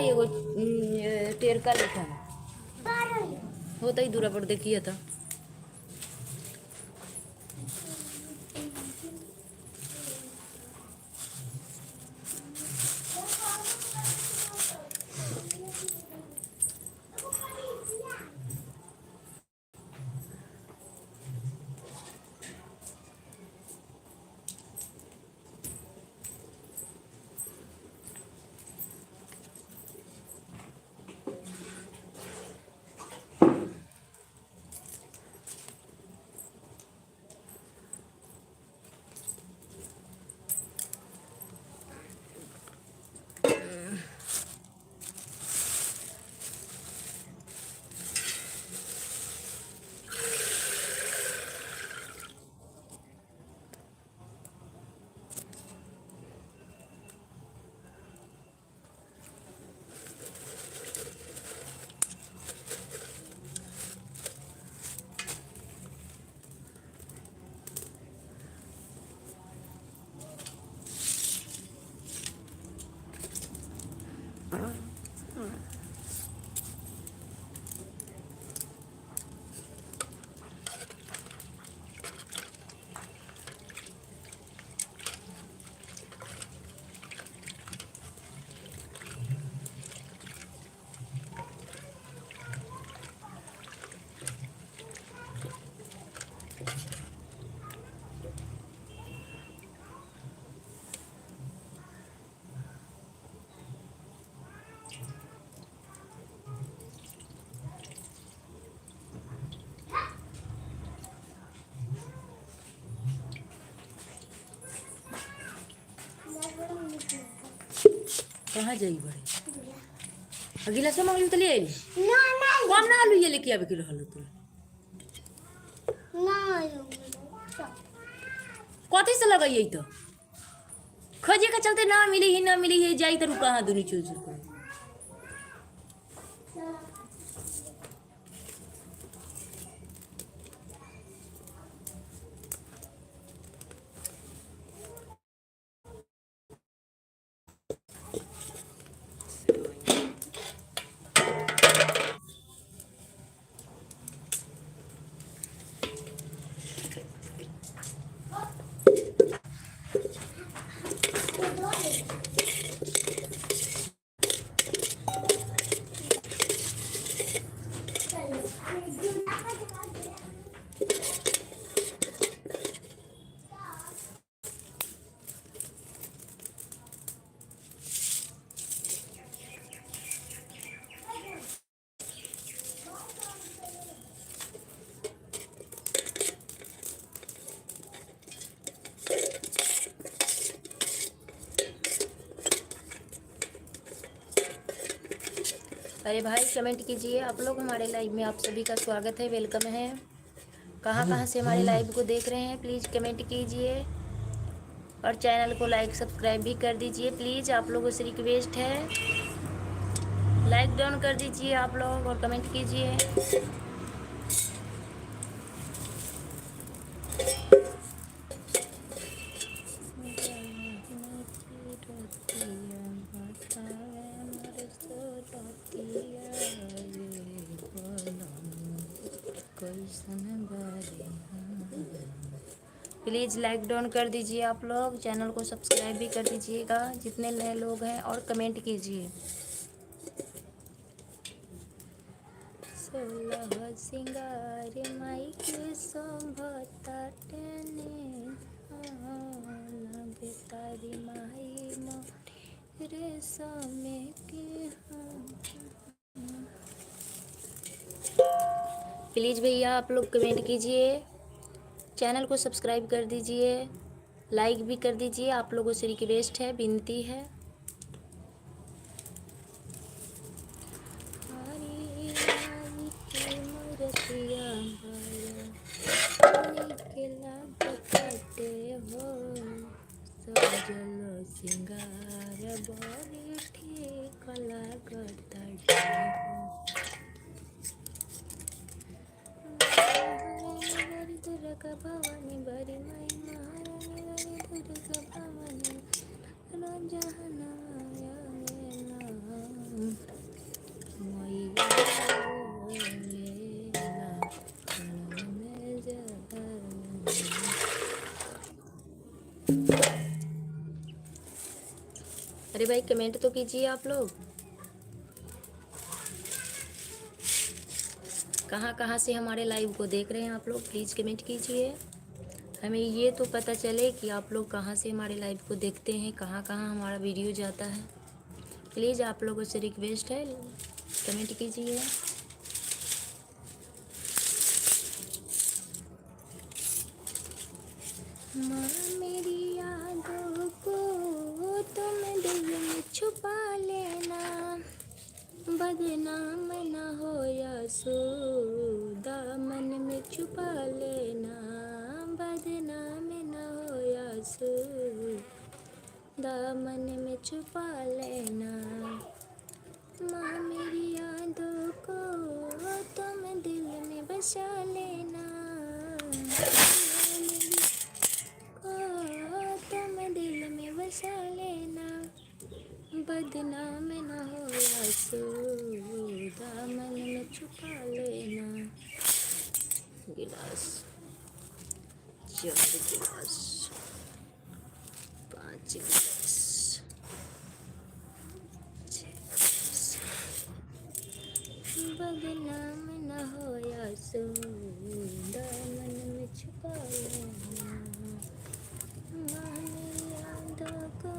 एगो टेरका लेखा। होता ही दूरा पर देखिए तो। कहाँ जाई बड़े? अगिला से मंगलू तो ले आइली। ना ना। कम ना आलू ये लेके आवे के रहल तू। ना। कथी से लगाइए तो खोजे के चलते ना मिली ही, ना मिली ही जाई तो कहाँ दुनी चूज कर। अरे भाई कमेंट कीजिए आप लोग हमारे लाइव में। आप सभी का स्वागत है, welcome है। कहाँ कहाँ से हमारे लाइव को देख रहे हैं प्लीज़ कमेंट कीजिए और चैनल को लाइक सब्सक्राइब भी कर दीजिए प्लीज़। आप लोगों से रिक्वेस्ट है, लाइक डाउन कर दीजिए आप लोग और कमेंट कीजिए। प्लीज़ लाइक डाउन कर दीजिए आप लोग, चैनल को सब्सक्राइब भी कर दीजिएगा जितने नए लोग हैं, और कमेंट कीजिए। सोलह सिंगार माई के शोभता टेने लगे तारी माई मोरे रेशमे के। प्लीज़ भैया आप लोग कमेंट कीजिए, चैनल को सब्सक्राइब कर दीजिए, लाइक भी कर दीजिए। आप लोगों से रिक्वेस्ट है, विनती है। भवानी बड़ी माई महारानी बड़ी दुर्गा भवानी। मैया लेना क्षण में जान। अरे भाई कमेंट तो कीजिए आप लोग। कहाँ कहाँ से हमारे लाइव को देख रहे हैं आप लोग, प्लीज़ कमेंट कीजिए। हमें ये तो पता चले कि आप लोग कहाँ से हमारे लाइव को देखते हैं, कहाँ कहाँ हमारा वीडियो जाता है। प्लीज़ आप लोगों से रिक्वेस्ट है, कमेंट कीजिए। माँ मेरी यादों को तुम दिल में छुपा लेना, बदनाम न हो यासो दामन में छुपा लेना, बदनाम न हो यासो दामन में छुपा लेना। माँ मेरी यादों को तुम दिल में बसा लेना, मेरी को तुम दिल में बसा लेना, बदनाम न हो यासो दामन में छुपा लेना। गिलास, 4 गिलास, 5 गिलास, 6 गिलास। बदनाम न हो यासो दामन में छुपा लेना, माँ मेरी यादों को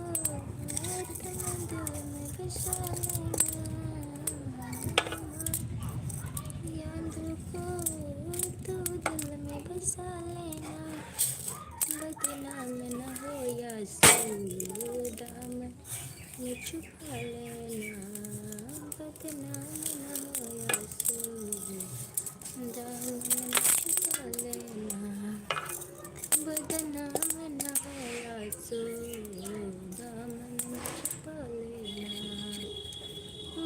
तुम दिल में बसा लेना, यादों को तू दिल में बसा लेना, बदनाम न हो यासो दामन में छुपा लेना, बदनाम न हो यासो दामन में छुपा लेना, बदनाम न हो यासो दामन में छुपा लेना।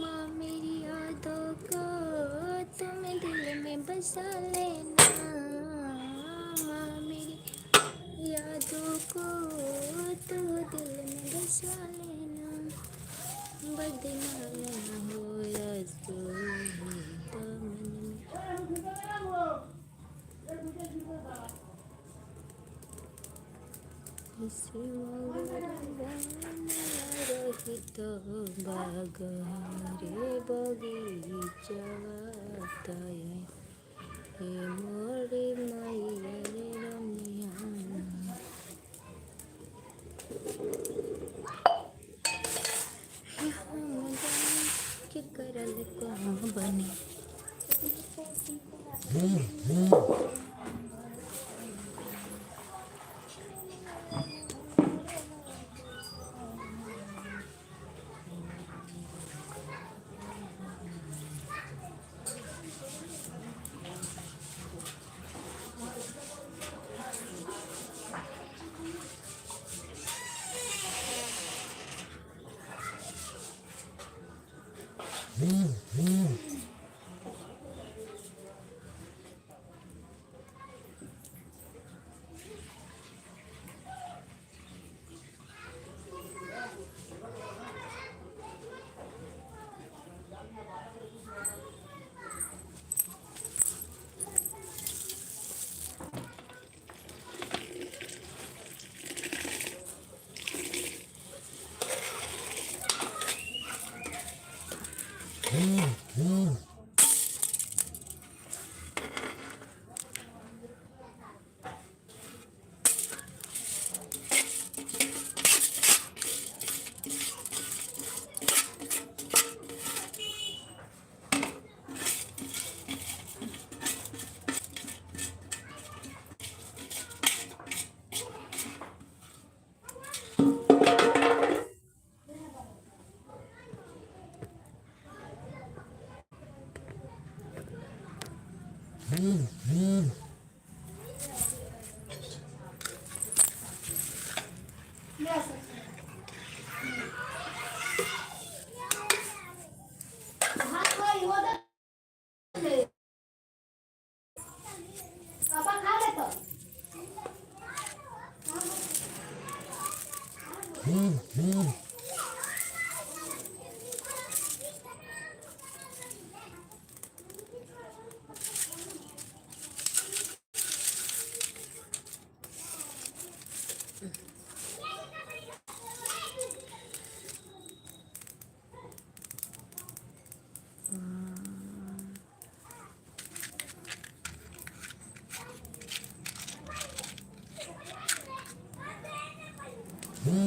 माँ मेरी यादों को तुम दिल में बसा लेना, माँ मेरी यादों को तू दिल में बसा लेना, बदनाम न हो यासो दामन में। रहित बाग रे बगीचवा हे मोरे मैया रे रमिया। हम के करल कहाँ बने। हाय,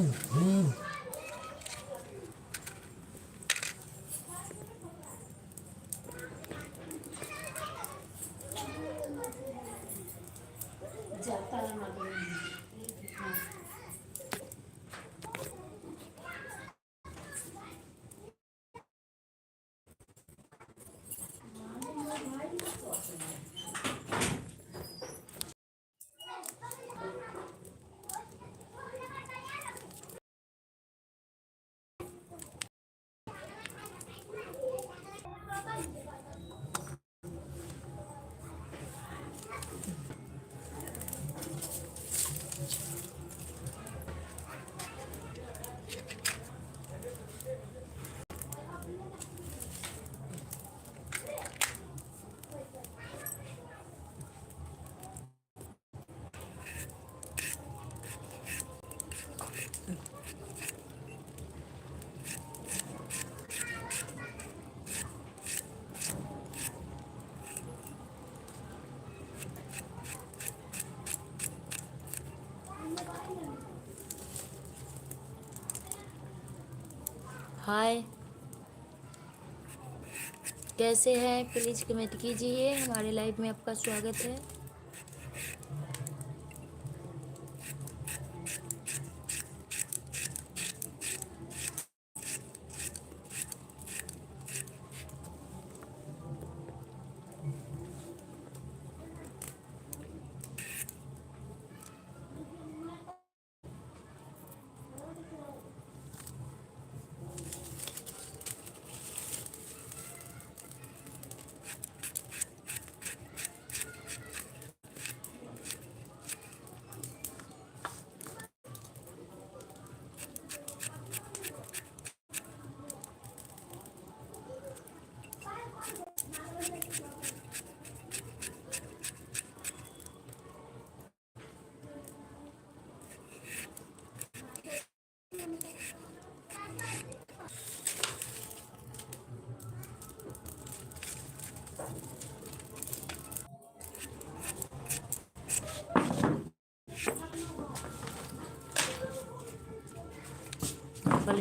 कैसे हैं? प्लीज़ कमेंट कीजिए। हमारे लाइव में आपका स्वागत है।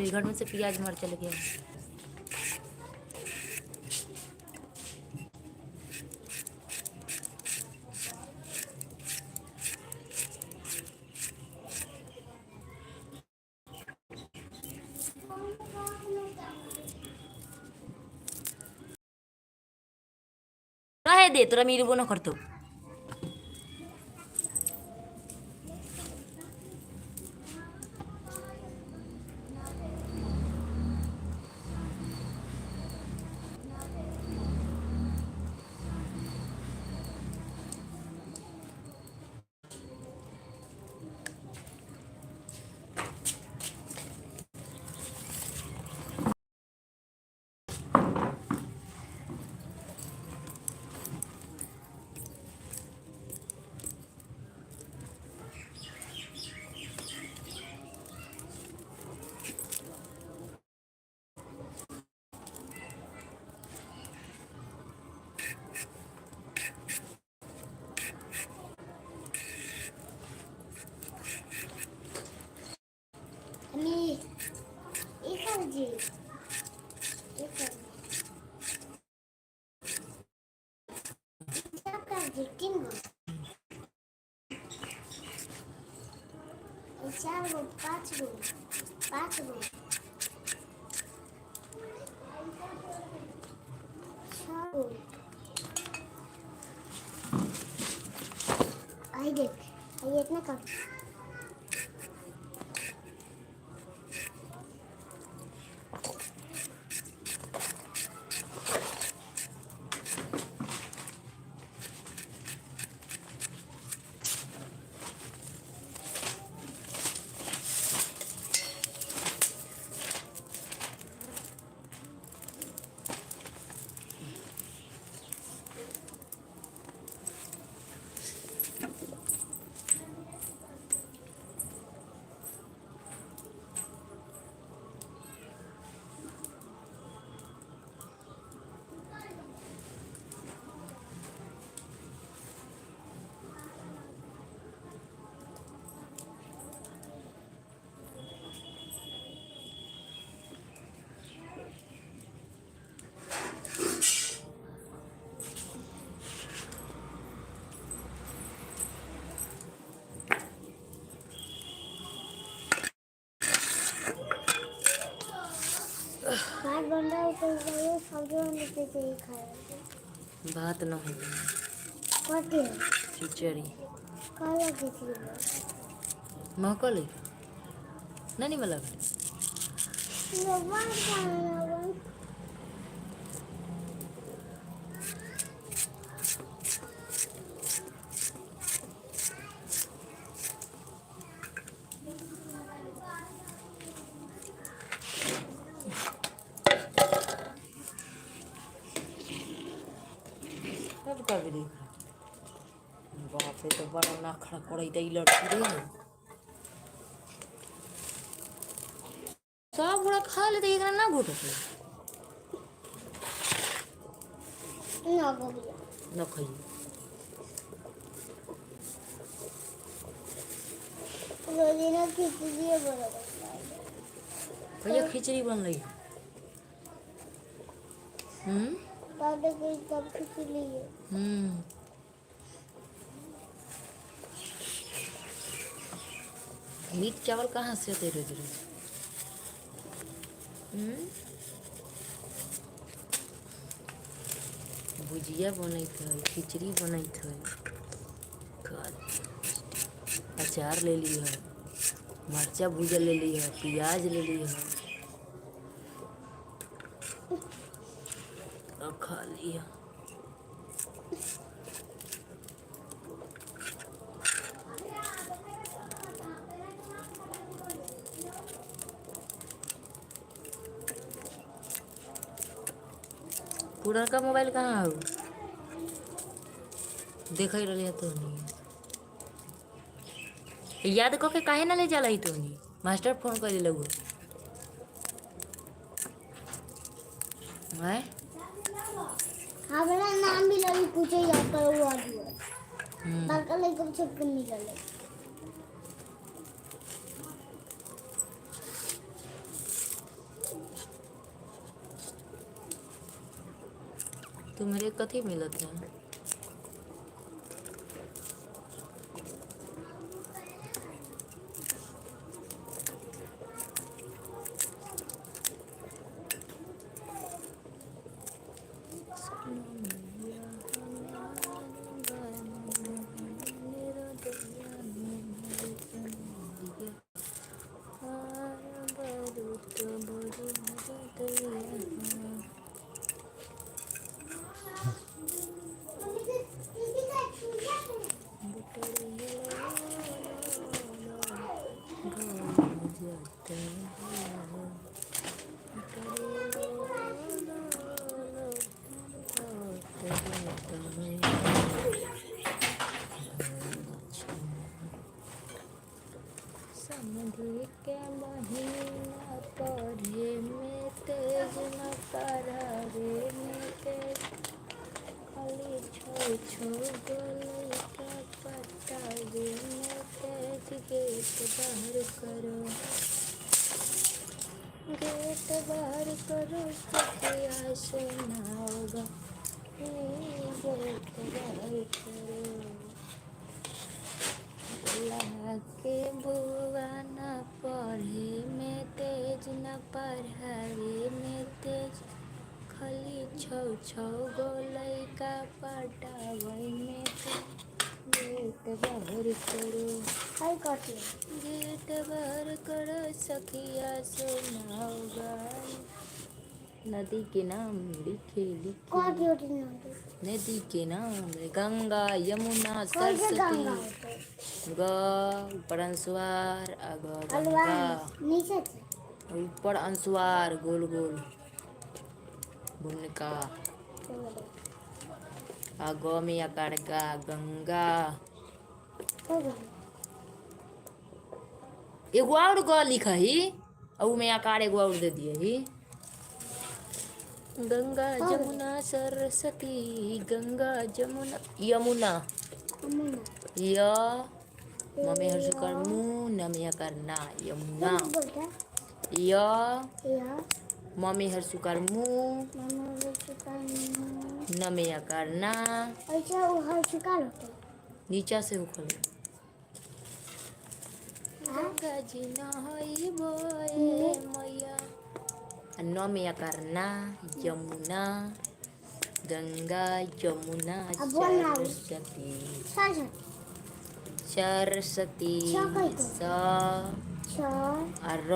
घर में से प्याज मर चल गया। रहे दे तोरा मिलबो न करतो। अम्मी, एक जी एक जी तीन गो, चार गो, पाँच गो, पाँच गो, छह गो। आई देख, आई इतना कम। तो सब्जी बनते थे खाए। भात न हो। कथी? खिचड़ी। काला खिचड़ी। महकल है ना, नहीं लगल। भगवान खाना। सब कभी देख, बाप रे, तो बड़ा नखरा करैत ई लड़की रे। सब गोड़ा खा लेते, एकरा ना घोटत। ना बबिया। न खइए। रोजीना खिचड़ी बोला। भैया, खिचड़ी बनलै? दादा के सब खिचड़ी है। मीट चावल कहाँ से होते रोज रोज? भुजिया बनैत है, खिचड़ी बनैत है, अचार ले ली है, मरचा भूजल ले ली है, प्याज ले ली है और खा लिया। पुरनका मोबाइल कहाँ हौ? देख रही तो नहीं याद कऽ के काहे ना ले जाला ही तोहनी? मास्टर फोन कर दिलक। आय? हमारा नाम भी लगी पूछे याद करो वो आदमी। बड़का लड़का सबके मिलल है। तुम्हारे कथी मिलत है? समधि के महीना पढ़े में तेज न पढ़ावे में तेज, खाली छो छो गो लइका पटावे में तेज। गेट बाहर करो, गेट बाहर करो, सखिया सुनाओगा, गेट बाहर करो। दुल्हा के बुआ न पढ़े में तेज न पढ़ावे में तेज, खाली छौ छौ गो लइका पटावे में तेज। गेट बाहर करो। हाय कथी? गेट बाहर करो, सखिया सुनाओगा। नदी के नाम लिखे लिखे। कथी होती नदी? नदी के नाम गंगा, यमुना, कौन से गंगा सरस्वती। होते? ग ऊपर अनुस्वार आ ग अलवा। गंगा। नीचे से। ऊपर अनुस्वार, गोल गोल भुनका। आ ग में आकार गा, गंगा। हो गया। एगो और ग लिखही और उ में आकार एगो और दे दियही। गंगा, जमुना, सरस्वती, गंगा, जमुना, यमुना। यमुना। य म में हर्ष कर मु, न में आकार ना, यमुना। बोलता। य। या। म में हर्ष कर मु। मामा हर्षकार। न में आकार ना। अच्छा, वो हर्षकार होते? नीचा से होखल। गंगा जी नहइबो ए मैया। न में आकार ना, यमुना, गंगा यमुना अब बोल ना। सरस्वती। छः। सरस्वती। छ कहि स छ। आ र।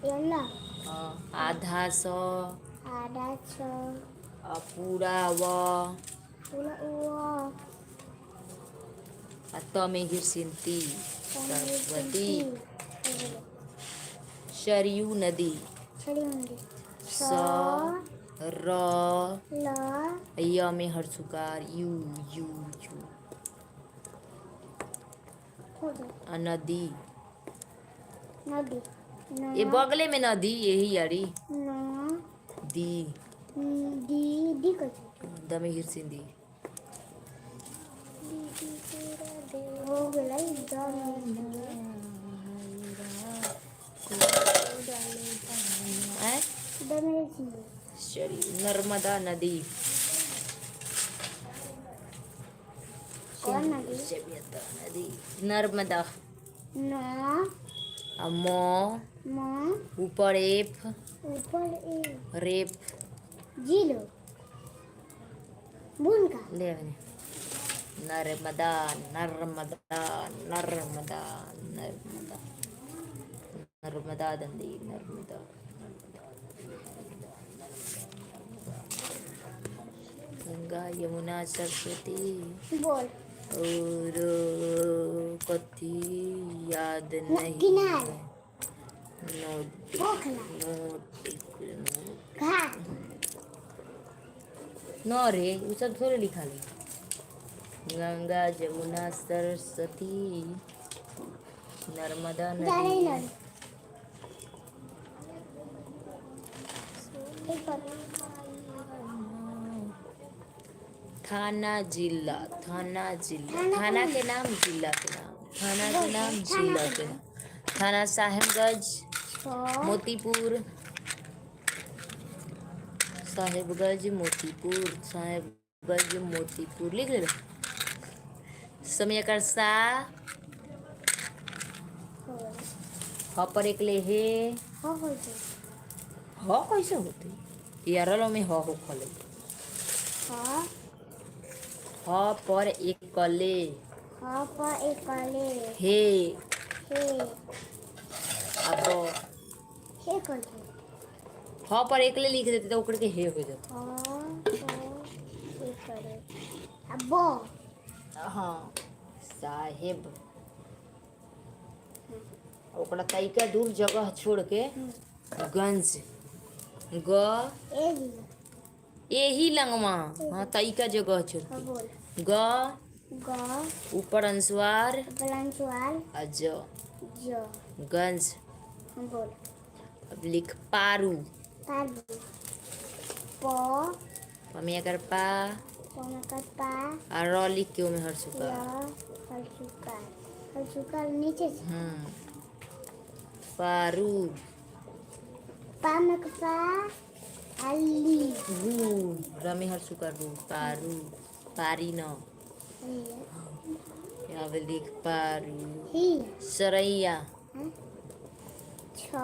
ये ल। आधा स। आधा छ। आ पूरा व। पूरा व। आ त में हिरसिंती, सरस्वती। सरयू नदी। छड़ी नदी। स र ल। य में हरसुकार you you you. हो गया। आ नदी। नदी न। ये बगले में नदी यही यारी। न। दी। दी दी कैसे? The में हिरसिंदी। हो गया the. आय? The में सी। सरयू नर्मदा नदी। कौन नदी? सभ्यता नदी नर्मदा। न। आ म। म। ऊपर एफ। ऊपर ए। रेप। जीलो बुन का। ले आने। नर्मदा नर्मदा नर्मदा नर्मदा नर्मदा नदी नर्मदा नर्मदा नर्मदा नर्मदा गंगा यमुना सरस्वती। बोल। और कथी याद नहीं। किनार। नोट। पोखरा। Note note. घाट। न रे, उ सब थोड़े लिखा ले। गंगा जमुना सरस्वती नर्मदा जाने नदी। नदी एक बार। थाना जिला, थाना जिला। थाना। थाना कौन? के नाम, जिला के नाम, थाना के नाम, थाना जिला के के नाम। थाना साहेबगंज। छ। मोतीपुर, साहेबगंज मोतीपुर, साहेबगंज मोतीपुर लिख ले। समय कर सा। हो। ह पर एक ले हे। हो गया। ह कैसे होते यारलो में ह हो खले। ह। ह पर एक कले। ह पर एक कले। हे। हे। अब हे कैसे? ह पर एकले लिख देते तो ओकरे के हे हो जाते। ह पर एक कले अब ब। हाँ, साहेब ओकरा तइका दूर जगह छोड़ के गंज ग। ए जी। एही लगवा, हाँ, तइका जगह छोड़ हाँ। के। बोल। ग। ग। ऊपर अनुस्वार। बलंचवाल। आ ज। ज। गंज। हाँ, बोल। अब लिख पारू। पारू प। पमिया कर पा। प पा। आ र लिख के ओमे हर ल। सुकार। हलचुकार हलचुकार नीचे से। पारू। पा में पा अली। रू, र में हर सुकार रू, पारू, पारी न। अब लिख पारू। ही। सरैया। छ।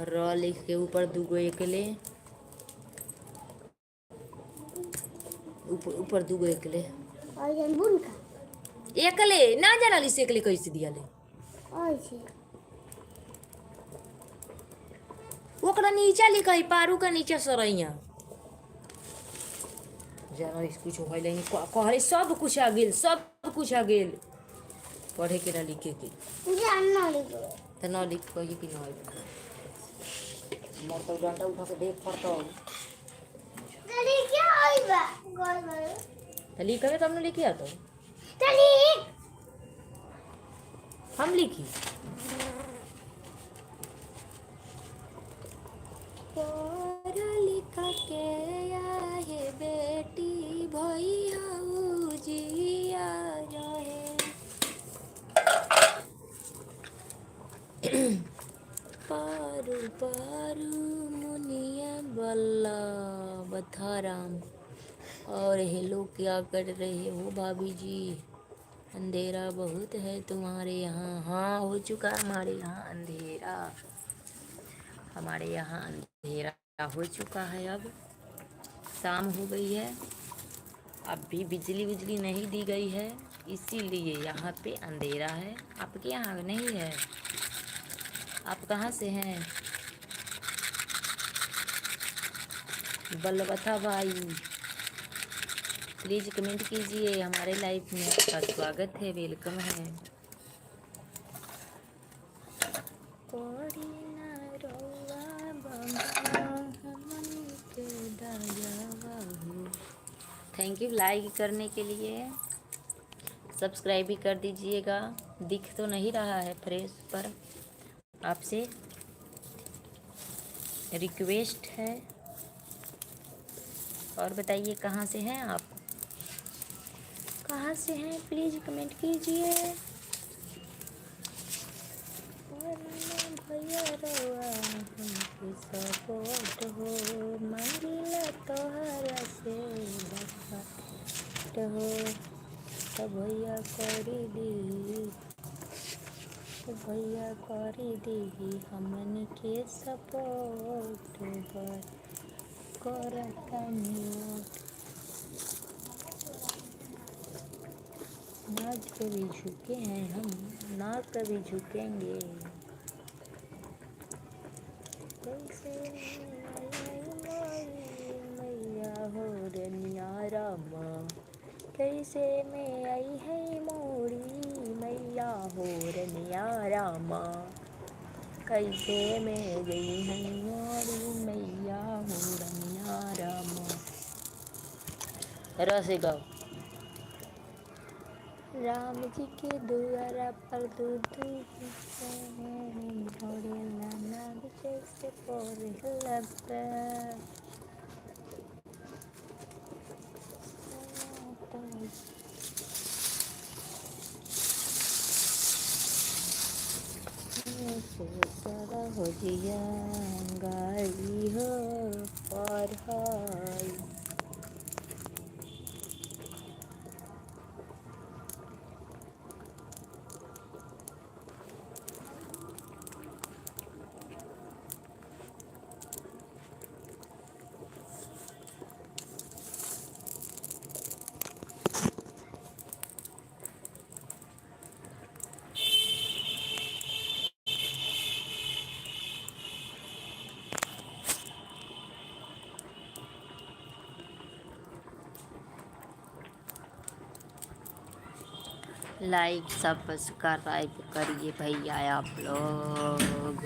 र लिख के ऊपर दूगो एकले, ऊपर ऊपर दूगो एकले। और ये बुन का। एकले ना जाना से एकले कैसे दिया ले। और से। ओकरा नीचा लिखा, पारू का नीचा सरैया। जाना कुछ होइले नहीं कहले, सब कुछ आ गेल, सब कुछ आ गेल, पढ़े के ना लिखे के। जानना लिखो। त न लिख कही कि न मरतौ, डंडा उठा के देख पड़तौ। चली क्या होई बा गोल गोल। त लिखबे तब न लिखे आतो। चली। हम लिखी? पढ़ लिख के आहे बेटी भैया जिया रहे। पारू पारू मुनिया बल्लभ धराम। और हेलो, क्या कर रहे हो भाभी जी? अंधेरा बहुत है तुम्हारे यहाँ? हाँ, हो चुका हमारे यहाँ अंधेरा। हमारे यहाँ अंधेरा हो चुका है, अब शाम हो गई है। अब भी बिजली बिजली नहीं दी गई है, इसीलिए यहाँ पे अंधेरा है। आपके यहाँ नहीं है? आप कहाँ से हैं? बलवथा भाई प्लीज़ कमेंट कीजिए। हमारे लाइफ में आपका स्वागत है, welcome है। Thank you like करने के लिए, सब्सक्राइब भी कर दीजिएगा। दिख तो नहीं रहा है फ्रेश पर, आपसे रिक्वेस्ट है। और बताइए कहाँ से हैं आप, कहाँ से हैं प्लीज़ कमेंट कीजिए। भैया रउआ हमके सपोर्ट हो, मांगिला तोहरा से बात हो, तो भैया करी दी, तो भैया करी दी हमन के सपोर्ट पर करतानी। ना कभी झुके हैं हम, ना कभी झुकेंगे। कैसे मैया हो रनिया रामा, कैसे मैं आई है मोरी मैया हो रनिया रामा, कैसे मैं गई है मोरी मैया हो रनिया रामा। रस गाओ। राम जी के द्वारा पर दूध हो जिया गाई हो पर हाय। लाइक सब्सक्राइब करिए भैया आप लोग।